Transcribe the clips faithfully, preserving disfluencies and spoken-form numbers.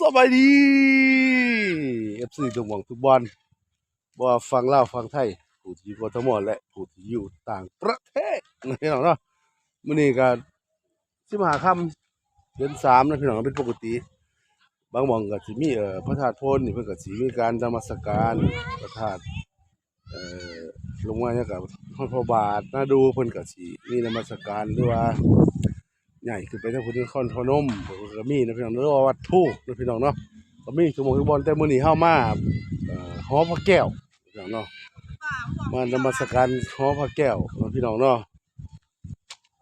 สบายดี เอฟซี ทุกหม่องทุกบอน บ่ว่าฝั่งลาวฝั่งไทย ผู้ที่อยู่กทม และผู้ที่อยู่ต่างประเทศนะพี่น้องเนาะ มื้อนี้ก็สิบห้าค่ำเดือนสามนะพี่น้อง เป็นปกติ บางหม่องก็สิมี เอ่อ พระธาตุโพนนี่เพิ่นก็สิมีการนมัสการพระธาตุ เอ่อ ลงมาเนี่ยก็ฮอดพระบาทนาดูเพิ่นก็สิมีนมัสการ หรือว่าย้ายขึ้นไปทางพุทธนครพนมเพิ่นก็มีนะพี่น้อง หรือว่าวัดภูนะพี่น้องเนาะ ก็มีทุกหม่องทุกบอน แต่มื้อนี้เฮามา เอ่อ หอพระแก้วพี่น้องเนาะ มานมัสการหอพระแก้วนะพี่น้องเนาะ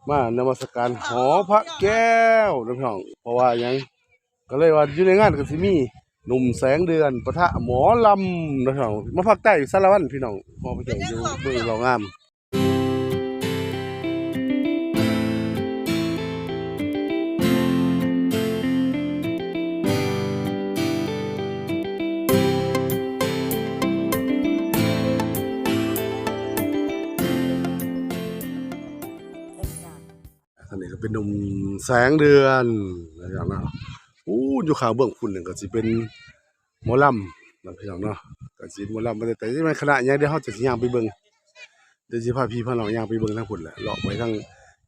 มานมัสการหอพระแก้วนะพี่น้อง เพราะว่าหยัง ก็เลยว่าอยู่ในงานก็สิมีหนุ่มแสงเดือนปะทะหมอลำนะพี่น้อง มาภาคใต้สารวัตรพี่น้อง หอพระแก้วอยู่เมืองหล่องาม อันนี้ก็เป็นหนุ่มแสงเดือนนะครับเนาะ อู้ อยู่ข้างเบื้องพุ้นนี่ก็สิเป็นหมอลำนะพี่น้องเนาะ ก็สิเป็นหมอลำ แต่จะเป็นคณะหยัง เดี๋ยวเฮาจะสิย่างไปเบิ่ง เดี๋ยวสิพาพี่พาน้องย่างไปเบิ่งทางพุ้นแหละ เลาะไปทาง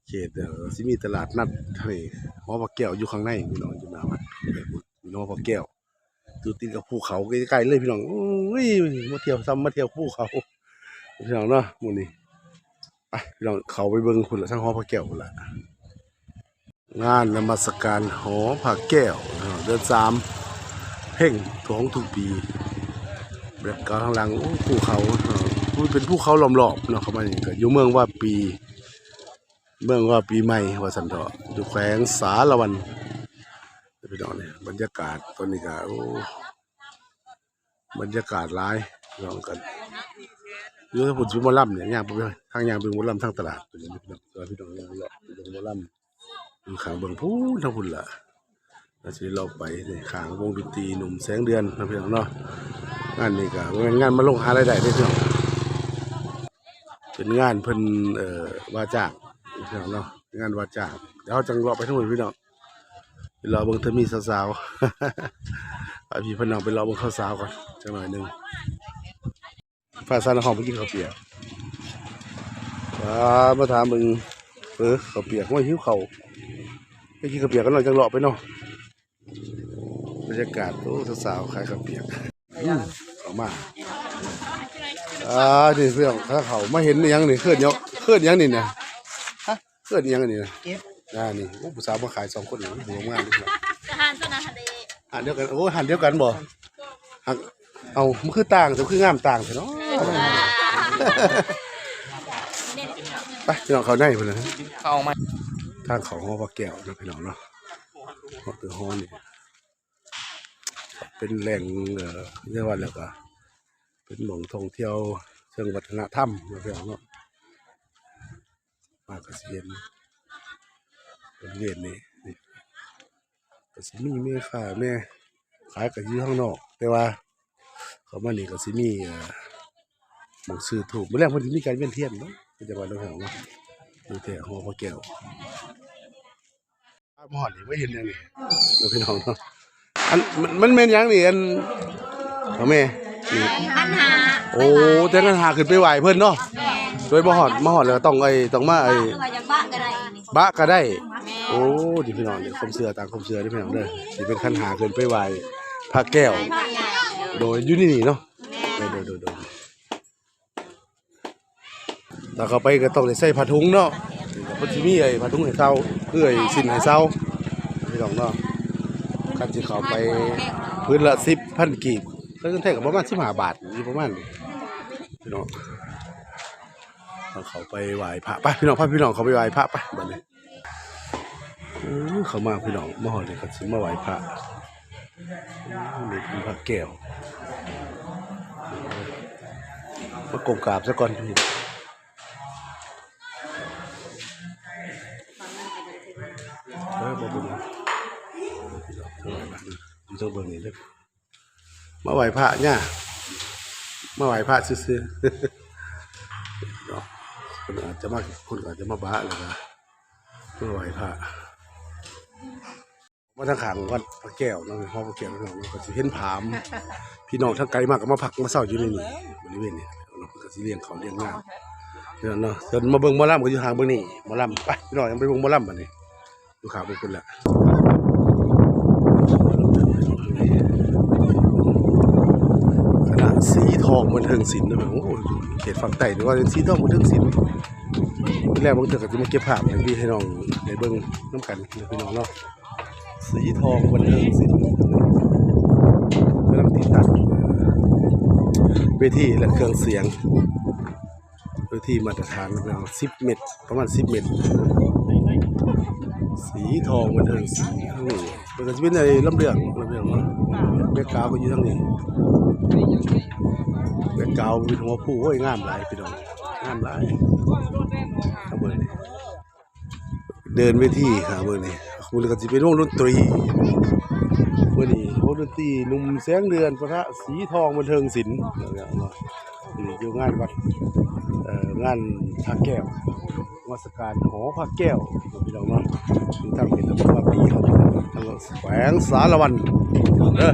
เขต เอ่อ สิมีตลาดนัดทะเล หอพระแก้วอยู่ข้างในพี่น้อง อยู่หน้าวัด อยู่หอพระแก้ว อยู่ติดกับภูเขาใกล้ๆเลยพี่น้อง โอ้ย มาเที่ยวซ้ำมาเที่ยวภูเขา พี่น้องเนาะ มื้อนี้ ไปพี่น้อง เข้าไปเบิ่งพุ้นละ ทางหอพระแก้วพุ้นละ งานนมัสการหอพระแก้ว เอ่อ เดือนสาม เพ็งของทุกปี แบ็คกราวด์ข้างหลัง โอ้ ภูเขา เอ่อ เป็นภูเขาล้อมรอบเนาะ เข้ามานี่ก็อยู่เมืองวาปี เมืองวาปีใหม่ว่าซั่นเถาะ อยู่แขวงสารวัน พี่น้องเนี่ย บรรยากาศตอนนี้ก็ โอ้ บรรยากาศหลายพี่น้องกัน อยู่ทางพุ้นสิหมอลำเนี่ย ย่างไปทางย่างไปหมอลำทางตลาด พี่น้อง พี่น้องย่างเลาะไปเบิ่งหมอลำ อยู่ข้างเบิ่งพุ้นทางพุ้นล่ะ ก็สิเลาะไปนี่ ข้างวงดนตรีหนุ่มแสงเดือนนะพี่น้องเนาะ งานนี้ก็บ่แม่นงานมาลงหารายได้เด้อพี่น้อง เป็นงานเพิ่น เอ่อ ว่าจ้างพี่น้องเนาะ งานว่าจ้าง เดี๋ยวเราจั่งเลาะไปทางพุ้นพี่น้อง ไปเลาะเบิ่งเทื่อมีสาวๆ พาพี่พาน้องไปเลาะเบิ่งสาวๆก่อนจักหน่อยหนึ่ง พาสาวน้องหอมไปกินข้าวเปียก อ่า มาถามเบิ่ง เออ ข้าวเปียก โอ้ย หิวข้าว ไปกินข้าวเปียกกันหน่อยจั่งเลาะไปเนาะ บรรยากาศ โอ้ สาวๆขายข้าวเปียก อืม เอามา อ่า นี่พี่น้อง ถ้าเขามาเห็นอิหยังนี่ เอิ้นหยัง เอิ้นหยังนี่นะ ฮะ เอิ้นหยังนี่นะ เก็บ อ่า นี่ โอ้ ผู้สาวมาขายสองคนนี่ หัวงามเลย อาหารตัวนั้นทะเล อาหารเดียวกัน โอ้ อาหารเดียวกันบ่ หัก เอา มันคือต่าง แต่คืองามต่างแท้เนาะ ไป พี่น้อง เข้าในพุ้นนะ เข้ามา ทางเข้าหอพระแก้วนะพี่น้องเนาะ หอพระแก้วนี่ เป็นแหล่ง เอ่อ เรียกว่าแล้วก็ เป็นหม่องท่องเที่ยวเชิงวัฒนธรรมนะพี่น้องเนาะ มาก็สิเห็นบริเวณนี้ นี่ ก็สิมีแม่ค้าแม่ขายก็อยู่ข้างนอก แต่ว่าเข้ามานี่ก็สิมี เอ่อ หม่องซื้อธูป มื้อแลงเพิ่นสิมีการเวียนเทียนเนาะ ก็จะว่าแล้วเนาะ อยู่แถวหอพระแก้ว มาฮอดนี่บ่เห็นหยังนี่ เด้อพี่น้องเนาะ อัน มัน มันแม่นหยังนี่ อัน ของแม่ นี่ ขันห้า โอ้ แต่ขันห้าขึ้นไปไหว้เพิ่นเนาะ แม่น โดยมาฮอด มาฮอดแล้วต้องไอ้ ต้องมาไอ้ หรือว่าอยากบะก็ได้ บะก็ได้ แม่น โอ้ นี่พี่น้อง นี่ความเชื่อ ตามความเชื่อเด้อพี่น้องเด้อ สิเป็นขันห้าขึ้นไปไหว้พระแก้ว ไหว้พระแก้ว โดยอยู่นี่นี่เนาะ แม่น โดย โดย โดย โดย ถ้าเข้าไปก็ต้องได้ใส่ผ้าถุงเนาะ เพิ่นสิมีไอ้ผ้าถุงให้เซา คือไอ้สิ้นให้เซา พี่น้องเนาะ คันสิเข้าไป พื้นละสิบพันกีบ ก็เงินไทยก็ประมาณสิบห้าบาท อยู่ประมาณนี้ พี่น้อง เอาเข้าไปไหว้พระ ไป พี่น้อง พาพี่น้องเข้าไปไหว้พระ ไป บัดนี้ เออ เข้ามาพี่น้อง มาฮอดนี่ก็สิมาไหว้พระ โอ้ นี่เป็นพระแก้ว มาก้มกราบซะก่อนพี่ เออ บ่เป็นหยัง พี่น้อง ถวายบัตร อยู่เทิงเบิ่งนี่เด้อ มาไหว้พระเนี่ย มาไหว้พระซื่อๆ เนาะ คนอาจจะมา คนอาจจะมาบะแล้วก็มาไหว้พระ มาทางข้างวัดพระแก้วเนาะ หอพระแก้วเนาะ ก็สิเห็นผาม พี่น้องทางไกลมากก็มาพักมาเช้าอยู่ในนี้ บริเวณนี้เนาะ ก็สิเลี้ยงเขาเลี้ยงงานเนาะ เดี๋ยวมาเบิ่งหมอลำก็อยู่ทางเบิ่งนี่ หมอลำ ไป พี่น้อง ยังไปเบิ่งหมอลำบัดนี้ อยู่ข้างเบิ่งพุ่นละ คณะสีทองบันเทิงศิลป์นะ โอ้ เขตฝั่งใต้หรือว่าสีทองบันเทิงศิลป์ แรกบางเทื่อก็สิมาเก็บภาพให้พี่ให้น้องได้เบิ่งนำกันนะพี่น้องเนาะ สีทองบันเทิงศิลป์ กำลังติดตั้งเวทีและเครื่องเสียง เวทีมาตรฐานประมาณสิบเมตร ประมาณสิบเมตร สีทองบันเทิงศิลป์ ทางนี้ มันก็สิเป็นไอ้ลำเรื่อง ลำเรื่องเนาะ แบ็คกราวด์ก็อยู่ทางนี้ แบ็คกราวด์เป็นหัวผู้ โอ้ย งามหลายพี่น้อง งามหลาย ข้างบนนี่ เดินเวทีครับมื้อนี้ มื้อนี้ก็สิเป็นวงดนตรี มื้อนี้วงดนตรีหนุ่มแสงเดือนปะทะสีทองบันเทิงศิลป์ นี่อยู่งานวัด เอ่อ งานพระแก้ว นมัสการหอพระแก้ว พี่น้องเนาะ อยู่ทางเป็นตำบลวัดดีครับ ทางแขวงสารวัน เด้อ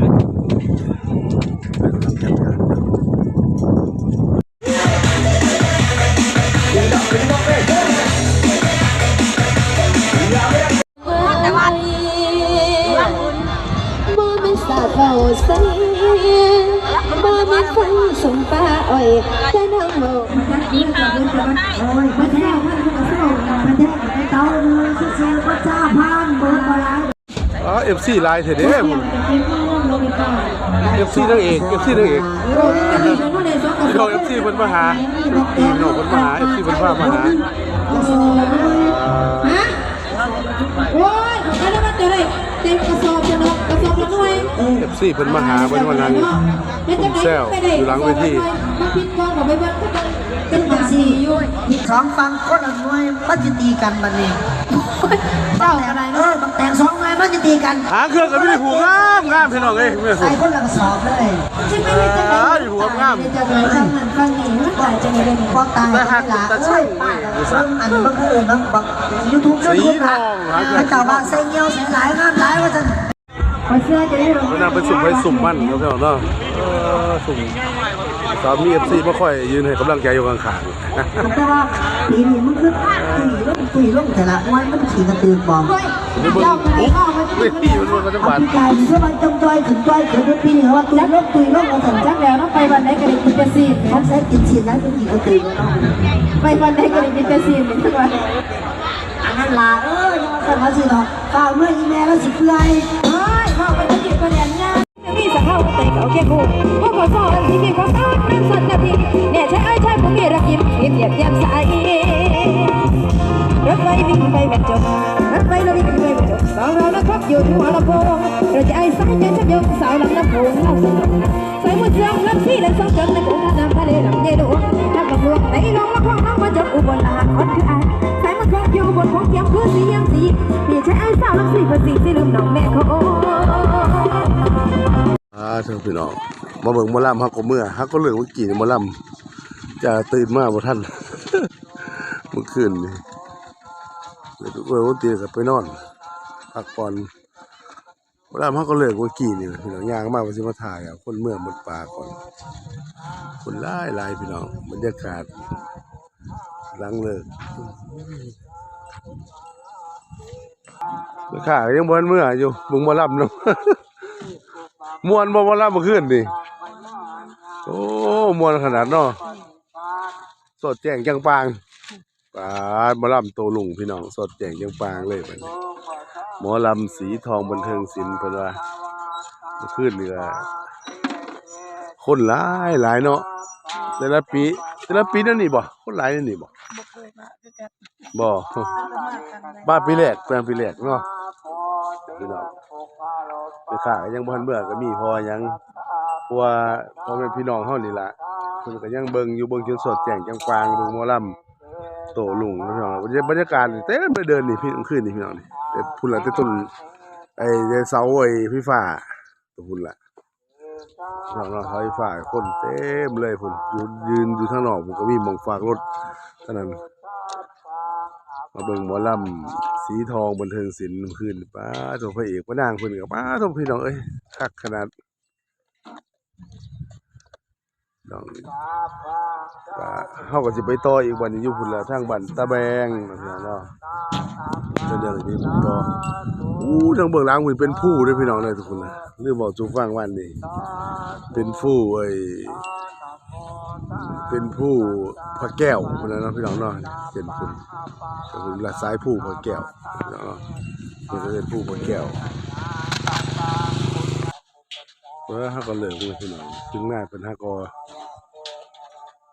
บ่แม่นสาดเว้าใส่ บ่แม่นฟังสมปาอ้อย แต่นางเว้า อ๋อ เอฟซี หลายแท้เด้ เอฟซี นางเอก เอฟซี นางเอก พี่น้อง เอฟซี เพิ่นมาหา พี่น้องเพิ่นมาหา เอฟซี เพิ่นพามาหา ฮะ โอ้ย เขาเรียกว่าจะได้เต็มกระสอบจะเนาะ กระสอบละหน่วย เอฟซี เพิ่นมาหา เพิ่นมานั่ง เฮ็ดจั่งใด๋ แซว ไปได้ อยู่หลังเวที มาผิดกองกับไปเบิ่ง เป็นจังซี่อยู่ สองฝั่งคนละหน่วย มันสิตีกันบัดนี้ เจ้าอะไร เออ บักแตงสองหน่วย มันสิตีกัน หางเครื่องก็มีผู้งามงามพี่น้องเอ้ย ใส่คนละกระสอบเลย สิไปเฮ็ดจั่งใด๋ อ่า ผู้งามงาม เฮ็ดจั่งใด๋ ฟังนั่นฟังนี่ มันตายจั่งใด๋เด้อนี่ บ่ตาย แต่หัก หลา แต่ เอ้ย ช่าง ป้า เบิ่งอันนี้มันคือเอิ้นว่าบัก YouTube สีทอง YouTube นะ หา เขาเจ้าว่าใส่เงี้ยวใส่หลายงามหลายว่าซั่น ข้อยเชื่อจะได้หรอก วันนั้นไปซุ่มไผซุ่มมันเนาะพี่น้องเนาะ เออ ซุ่ม สามี เอฟซี บ่ค่อยยืนให้กำลังใจอยู่ข้างๆ แต่ว่าปีนี้มันคือตุ้ยลงตุ้ยลงแต่ละวันมันขี่กระตือรือร้น เฮ้ย เดี๋ยวไปไหนก็เอามา เฮ้ย มันลงกันจังหวัด ปีกายมันคือว่าจงจอยขึ้นจอยขึ้น ปีนี้ว่าตุ้ยลงตุ้ยลงว่าซั่น จักแล้วเนาะ ไปวันไหนก็ได้กินแต่ซีน เขาใช้กินซีนแล้วมันขี่กระตือรือร้น ไปวันไหนก็ได้กินแต่ซีน อันนั้นล่ะ เอ้ย ว่าซั่นว่าสิเนาะ ข้าวเมื่ออีแม่แล้วสิเปื่อย เฮ้ย เข้าไปกินประเด็นงาน มีสักเข้าไปเขาเคียงคู่ พวกเขาซ้อนที่มีความต้านนั่งสั่นนาที เนี่ยใช่ไอ้ใช่ผมมีรักยิ้ม ยิ้มเยียดแย้มใส รถไฟวิ่งไปแม่จก รถไฟเราวิ่งไปแม่จก สองเรานักพบอยู่ที่หัวลำโพง เราจะไอ้สายใจชักยง สาวลำน้ำโขงเล่าสนุก สายมือเชื่อมลำซี่และสองจนในโขงท่าน้ำทะเลลำเยโด ทักกับลวงในลงละครน้องมาจบอุบลอาหารคอนคือไอ้ สายมือเชื่อมอยู่บนโขงเทียมคือสีเยี่ยมสี พี่ใช้ไอ้สาวลำซี่เพื่อสีสีลืมน้องแม่เขา อ่า เถอะพี่น้อง มาเบิ่งหมอลำ ฮักก็เมื่อ ฮักก็เลิกเมื่อกี้นี่หมอลำ จะตื่นมาบ่ทัน เมื่อคืนนี่ เลิกเมื่อวันตีก็ไปนอน พักผ่อน หมอลำ ฮักก็เลิกเมื่อกี้นี่ พี่น้อง ย่างมาว่าสิมาถ่าย เอาคนเมืองหมดป่าก่อน คนหลายหลายพี่น้อง บรรยากาศ หลังเลิก แม่ค้ายังบ่ทันเมืออยู่ เบิ่งหมอลำนำ ม่วนบ่หมอลำเมื่อคืนนี่ โอ้ ม่วนขนาดเนาะ สดแจ้งจังปาง ปาด หมอลำโตลุงพี่น้อง สดแจ้งจังปางเลยบัดนี้ หมอลำสีทองบันเทิงศิลป์ เพิ่นว่า เมื่อคืนนี่ก็ คนหลายหลายเนาะ แต่ละปี แต่ละปีแนวนี้บ่ คนหลายแนวนี้บ่ บ่เคยมาคือกัน บ่ มาครั้งแรก มาปีแรก เป็นปีแรกเนาะ พี่น้อง แม่ค้าก็ยังบ่ทันเมือก็มี เพราะว่าหยัง เพราะว่าพ่อแม่พี่น้องเฮานี่ล่ะ เพิ่นก็ยังเบิ่งอยู่ เบิ่งจนสดแจ้งจังปาง เบิ่งหมอลำโตลุงนะพี่น้อง บรรยากาศนี่เต็มไปเดินนี่พี่ กลางคืนนี่พี่น้องนี่ แต่พุ่นละ แต่ต้น ไอ้เสาไอ้ไฟฟ้า ตัวพุ่นละ พี่น้องเนาะ ไฟฟ้าคนเต็มเลยพุ่น ยืน ยืนอยู่ทางนอก มันก็มีหม่องฝากรถเท่านั้น มาเบิ่งหมอลำสีทองบันเทิงศิลป์คืน ป๊าดโธ่ พระเอกพระนางเพิ่นก็ ป๊าดโธ่ พี่น้องเอ้ย คักขนาด น้อง ก็เฮาก็สิไปต่ออีก บัดนี้อยู่พุ้นละ ทางบ้านตาแบงเนาะ จะเดินไปต่อ อู้ ทางเบื้องหลังพุ้นเป็นภูเด้อพี่น้องเด้อ ทุกคนนะ ลืมบอกสู่ฟังวันนี้ เป็นภูไอ้ เป็นภูพระแก้วพุ้นนะเนาะพี่น้องเนาะ เป็นพุ้น เป็นพุ้นละ สายภูพระแก้วเนาะ มันก็เป็นภูพระแก้ว เออ เฮาก็เลิกเลยพี่น้อง ถึงหน้าเป็น เฮาก็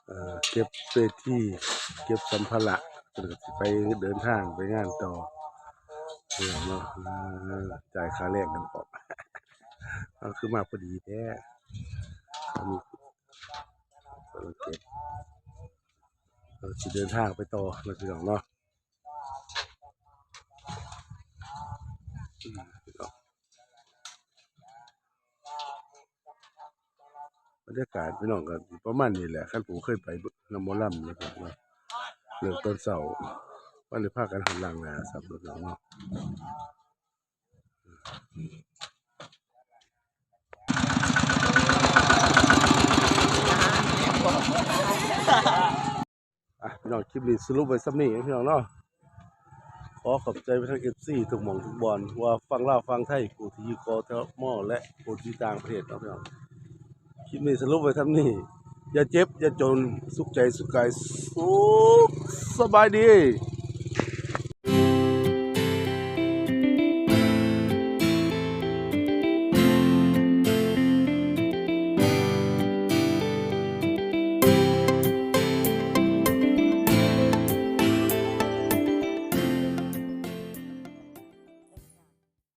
เอ่อ เก็บเวที เก็บสัมภาระ เพิ่นก็สิไปเดินทางไปงานต่อ พี่น้องเนาะ เออ จ่ายค่าแรงกันพร้อม เอาคือมาพอดีแท้ อันนี้ เก็บ เราสิเดินทางไปต่อนะพี่น้องเนาะ อืม บรรยากาศพี่น้องก็ประมาณนี้แหละ คันผู้เคยไปนำหมอลำนะครับเนาะ เลิกตอนเช้า ว่าเลยพากันหันหลังหน้าสับรถเนาะ อ่ะ พี่น้อง คลิปนี้สรุปไว้ส่ำนี้พี่น้องเนาะ ขอขอบใจไปทาง เอฟซี ทุกหม่องทุกบ่อน ว่าฝั่งลาวฝั่งไทย ผู้ที่อยู่ กทม และผู้ที่ต่างประเทศเนาะพี่น้อง คลิปนี้สรุปไว้ส่ำนี้ อย่าเจ็บอย่าจน สุขใจสุขกาย สุขสบายดี